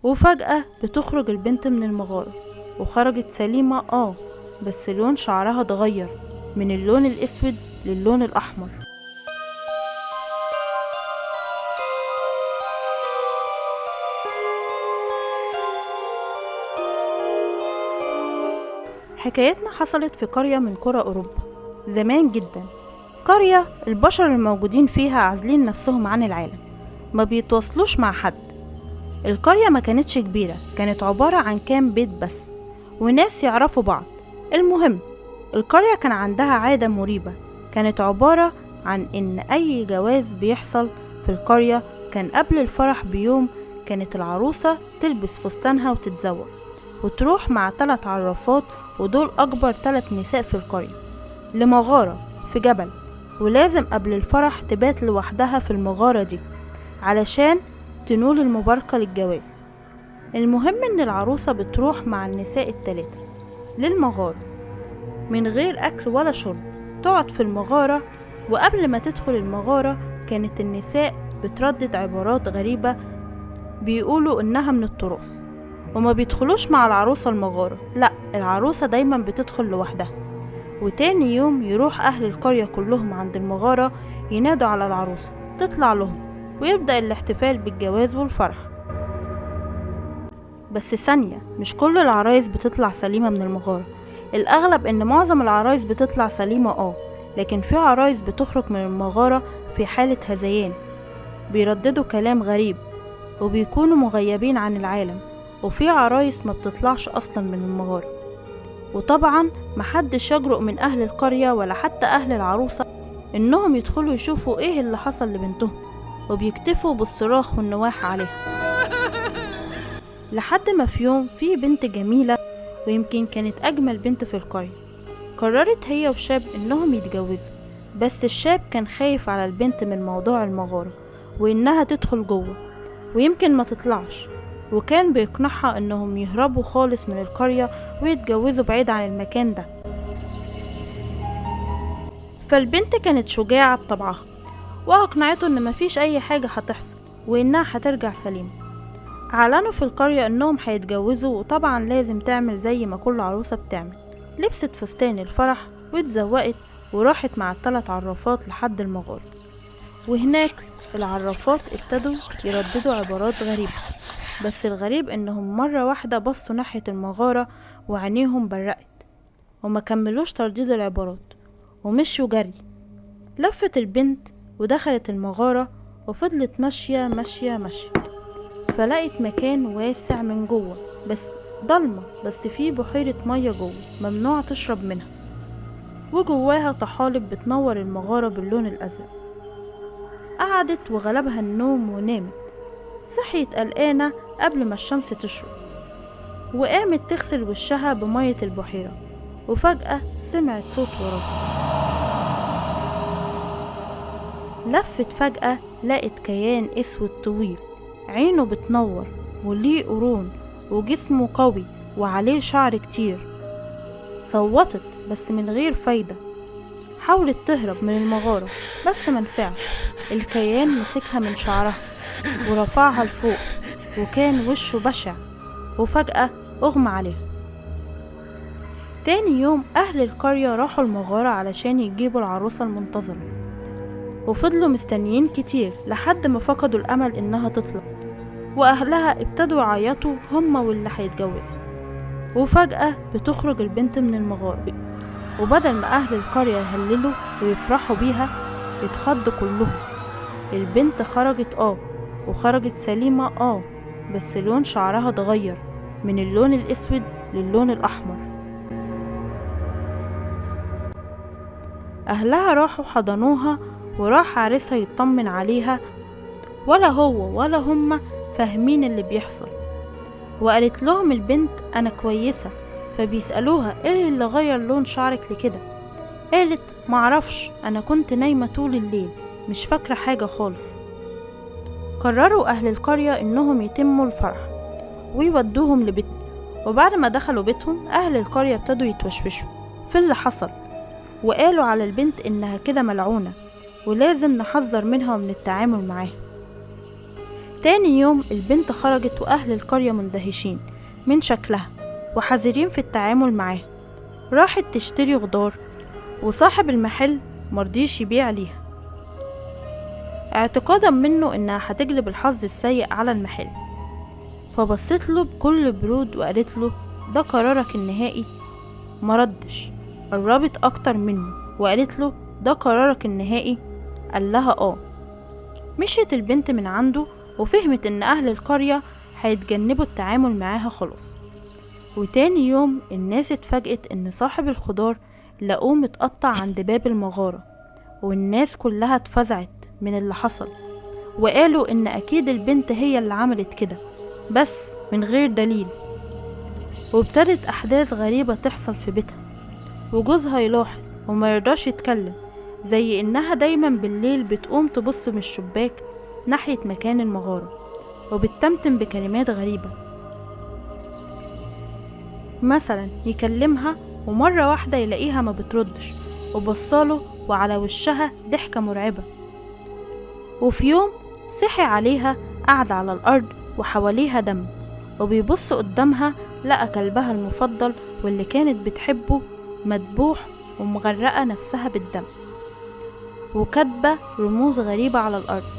وفجأة بتخرج البنت من المغارة، وخرجت سليمة بس لون شعرها اتغير من اللون الأسود للون الأحمر. حكايتنا حصلت في قرية من قرى أوروبا زمان جدا، قرية البشر الموجودين فيها عازلين نفسهم عن العالم، ما بيتواصلوش مع حد. القرية ما كانتش كبيرة، كانت عبارة عن كام بيت بس وناس يعرفوا بعض. المهم القرية كان عندها عادة مريبة، كانت عبارة عن إن أي جواز بيحصل في القرية كان قبل الفرح بيوم كانت العروسة تلبس فستانها وتتزوق وتروح مع 3 عرافات، ودول أكبر 3 نساء في القرية، لمغارة في جبل، ولازم قبل الفرح تبات لوحدها في المغارة دي علشان تنول المباركة للجواز. المهم ان العروسة بتروح مع النساء 3 للمغارة من غير أكل ولا شرب، تقعد في المغارة. وقبل ما تدخل المغارة كانت النساء بتردد عبارات غريبة بيقولوا انها من التراث، وما بيدخلوش مع العروسة المغارة، لا العروسة دايما بتدخل لوحدها. وتاني يوم يروح أهل القرية كلهم عند المغارة ينادوا على العروسة تطلع لهم، ويبدأ الاحتفال بالجواز والفرح. بس ثانية، مش كل العرايس بتطلع سليمة من المغارة، الأغلب إن معظم العرايس بتطلع سليمة لكن في عرايس بتخرج من المغارة في حالة هذيان، بيرددوا كلام غريب وبيكونوا مغيبين عن العالم، وفي عرايس ما بتطلعش أصلا من المغارة. وطبعا محدش يجرؤ من أهل القرية ولا حتى أهل العروسة إنهم يدخلوا يشوفوا إيه اللي حصل لبنتهم، وبيكتفوا بالصراخ والنواح عليها. لحد ما في يوم في بنت جميلة، ويمكن كانت أجمل بنت في القرية، قررت هي وشاب إنهم يتجوزوا، بس الشاب كان خايف على البنت من موضوع المغارة وإنها تدخل جوه ويمكن ما تطلعش، وكان بيقنعها انهم يهربوا خالص من القرية ويتجوزوا بعيد عن المكان ده. فالبنت كانت شجاعة بطبعها، واقنعته ان مفيش اي حاجة هتحصل وانها هترجع سليمة. اعلنوا في القرية انهم هيتجوزوا، وطبعا لازم تعمل زي ما كل عروسة بتعمل. لبست فستان الفرح واتزوقت وراحت مع 3 عرافات لحد المغارة، وهناك العرافات ابتدوا يرددوا عبارات غريبة، بس الغريب انهم مرة واحدة بصوا ناحية المغارة وعينيهم برقت وما كملوش ترديد العبارات ومشوا جري. لفت البنت ودخلت المغارة وفضلت ماشية ماشية ماشية، فلقت مكان واسع من جوه بس ضلمة، بس فيه بحيرة مية جوه ممنوع تشرب منها، وجواها طحالب بتنور المغارة باللون الأزرق. قعدت وغلبها النوم ونامت. صحيت قلقانة قبل ما الشمس تشرق، وقامت تغسل وشها بمية البحيرة، وفجأة سمعت صوت وراها. لفت فجأة لقت كيان اسود طويل، عينه بتنور وليه قرون وجسمه قوي وعليه شعر كتير. صوتت بس من غير فايدة، حاولت تهرب من المغارة بس منفعش. الكيان مسكها من شعرها ورفعها لفوق، وكان وشه بشع، وفجأة اغمى عليها. تاني يوم أهل القرية راحوا المغارة علشان يجيبوا العروسة المنتظرة، وفضلوا مستنيين كتير لحد ما فقدوا الأمل إنها تطلع، وأهلها ابتدوا يعيطوا هما واللي هيتجوزوا. وفجأة بتخرج البنت من المغارة، وبدل ما أهل القرية يهللوا ويفرحوا بيها اتخضوا كلهم. البنت خرجت وخرجت سليمة بس لون شعرها اتغير من اللون الأسود للون الأحمر. أهلها راحوا حضنوها، وراح عريسها يطمن عليها، ولا هو ولا هما فاهمين اللي بيحصل. وقالت لهم البنت أنا كويسة، فبيسألوها ايه اللي غير لون شعرك لكده؟ قالت معرفش، أنا كنت نايمة طول الليل مش فاكرة حاجة خالص. قرروا أهل القرية إنهم يتموا الفرح ويودوهم لبيت، وبعد ما دخلوا بيتهم أهل القرية ابتدوا يتوشوشوا في اللي حصل، وقالوا على البنت إنها كده ملعونة ولازم نحذر منها ومن التعامل معاها. تاني يوم البنت خرجت وأهل القرية مندهشين من شكلها وحذرين في التعامل معاها. راحت تشتري خضار وصاحب المحل مرضيش يبيع ليها، اعتقادا منه انها هتجلب الحظ السيء على المحل. فبصت له بكل برود وقالت له ده قرارك النهائي؟ مردش. قربت اكتر منه وقالت له ده قرارك النهائي؟ قال لها اه. مشيت البنت من عنده وفهمت ان اهل القرية هيتجنبوا التعامل معاها خلاص. وتاني يوم الناس اتفاجئت ان صاحب الخضار لقوه متقطع عند باب المغارة، والناس كلها اتفزعت من اللي حصل وقالوا ان اكيد البنت هي اللي عملت كده بس من غير دليل. وابتدت احداث غريبة تحصل في بيتها، وجوزها يلاحظ وما يرضاش يتكلم، زي انها دايما بالليل بتقوم تبص من الشباك ناحية مكان المغارة وبتتمتم بكلمات غريبة، مثلا يكلمها ومرة واحدة يلاقيها ما بتردش وبصاله وعلى وشها ضحكة مرعبة. وفي يوم صحي عليها قاعدة على الأرض وحواليها دم، وبيبص قدامها لقى كلبها المفضل واللي كانت بتحبه مدبوح ومغرقة نفسها بالدم وكاتبة رموز غريبة على الأرض،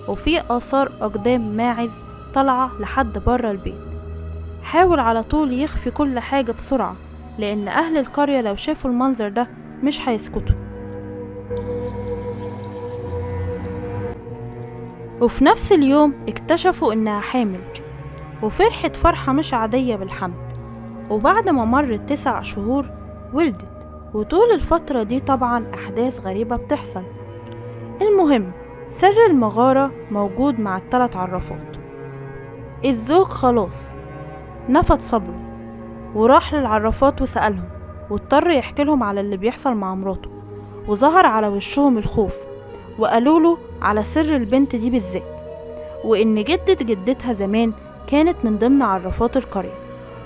وفي آثار أقدام ماعز طالعة لحد برا البيت. حاول على طول يخفي كل حاجة بسرعة لأن أهل القرية لو شافوا المنظر ده مش هيسكتوا. وفي نفس اليوم اكتشفوا إنها حامل، وفرحت فرحة مش عادية بالحمل. وبعد ما مرت 9 شهور ولدت، وطول الفترة دي طبعا أحداث غريبة بتحصل. المهم سر المغارة موجود مع ال3 عرافات. الزوج خلاص نفد صبره وراح للعرافات وسألهم، واضطر يحكي لهم على اللي بيحصل مع مراته، وظهر على وشهم الخوف وقالوا له على سر البنت دي بالذات، وإن جدة جدتها زمان كانت من ضمن عرافات القرية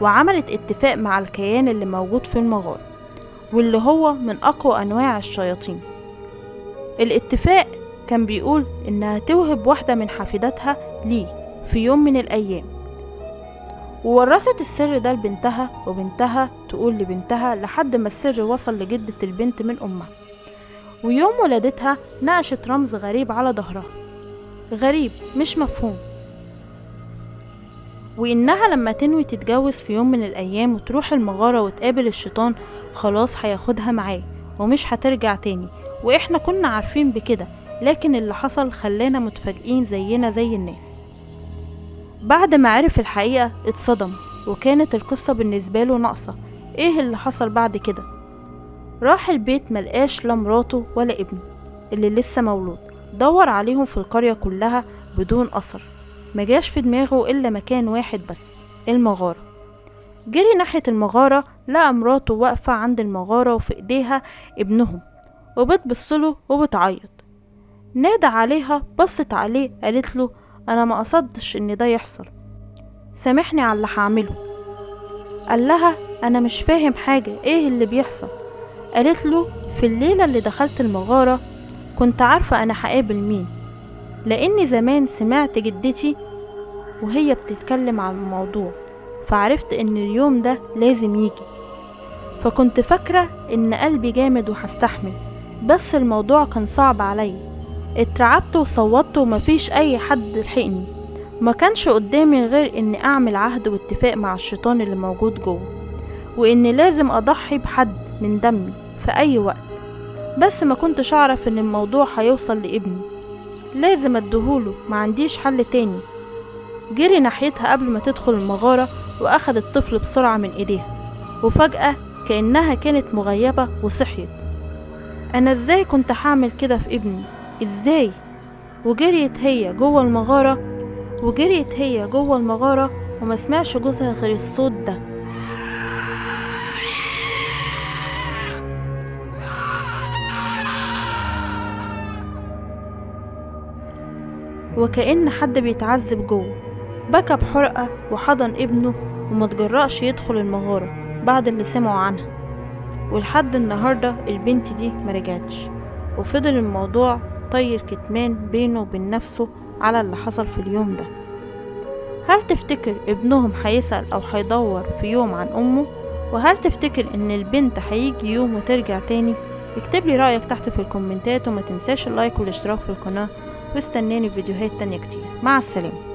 وعملت اتفاق مع الكيان اللي موجود في المغارة واللي هو من أقوى أنواع الشياطين. الاتفاق كان بيقول إنها توهب واحدة من حفيداتها ليه في يوم من الأيام، وورثت السر ده لبنتها وبنتها تقول لبنتها لحد ما السر وصل لجدة البنت من أمها. ويوم ولادتها نقشت رمز غريب على ظهرها، غريب مش مفهوم، وإنها لما تنوي تتجوز في يوم من الأيام وتروح المغارة وتقابل الشيطان خلاص هياخدها معاه ومش هترجع تاني. وإحنا كنا عارفين بكده، لكن اللي حصل خلانا متفاجئين زينا زي الناس. بعد ما عرف الحقيقة اتصدم، وكانت القصة بالنسبة له ناقصة. ايه اللي حصل بعد كده؟ راح البيت ملقاش لا مراته ولا ابنه اللي لسه مولود، دور عليهم في القرية كلها بدون أثر. مجاش في دماغه إلا مكان واحد بس، المغارة. جري ناحية المغارة، لقى مراته واقفة عند المغارة وفي ايديها ابنهم وبتبصله وبتعيط. نادى عليها، بصت عليه، قالت له انا ما قصدتش ان ده يحصل، سامحني على اللي هعمله. قال لها انا مش فاهم حاجة، ايه اللي بيحصل؟ قالت له في الليلة اللي دخلت المغارة كنت عارفة انا هقابل مين، لاني زمان سمعت جدتي وهي بتتكلم عن الموضوع، فعرفت ان اليوم ده لازم يجي، فكنت فاكرة ان قلبي جامد وهستحمل، بس الموضوع كان صعب عليا. اترعبت وصوتت ومفيش اي حد لحقني، ما كانش قدامي غير اني اعمل عهد واتفاق مع الشيطان اللي موجود جوه، واني لازم اضحي بحد من دمي في اي وقت، بس ما كنتش اعرف ان الموضوع هيوصل لابني، لازم اديهوله، ما عنديش حل تاني. جري ناحيتها قبل ما تدخل المغارة واخد الطفل بسرعة من ايديها، وفجأة كأنها كانت مغيبة وصحيت. انا ازاي كنت هعمل كده في ابني؟ ازاي؟ وجريت هي جوه المغارة وما سمعش جوزها غير الصوت ده. وكأن حد بيتعذب جوه. بكى بحرقة وحضن ابنه وما تجرأش يدخل المغارة بعد اللي سمعوا عنها. ولحد النهاردة البنت دي ما رجعتش، وفضل الموضوع طير كتمان بينه وبين نفسه على اللي حصل في اليوم ده. هل تفتكر ابنهم هيسأل أو هيدور في يوم عن أمه؟ وهل تفتكر إن البنت هيجي يوم وترجع تاني؟ اكتب لي رأيك تحت في الكومنتات، وما تنساش ال like والاشتراك في القناة، واستناني في فيديوهات تانية كتير. مع السلامة.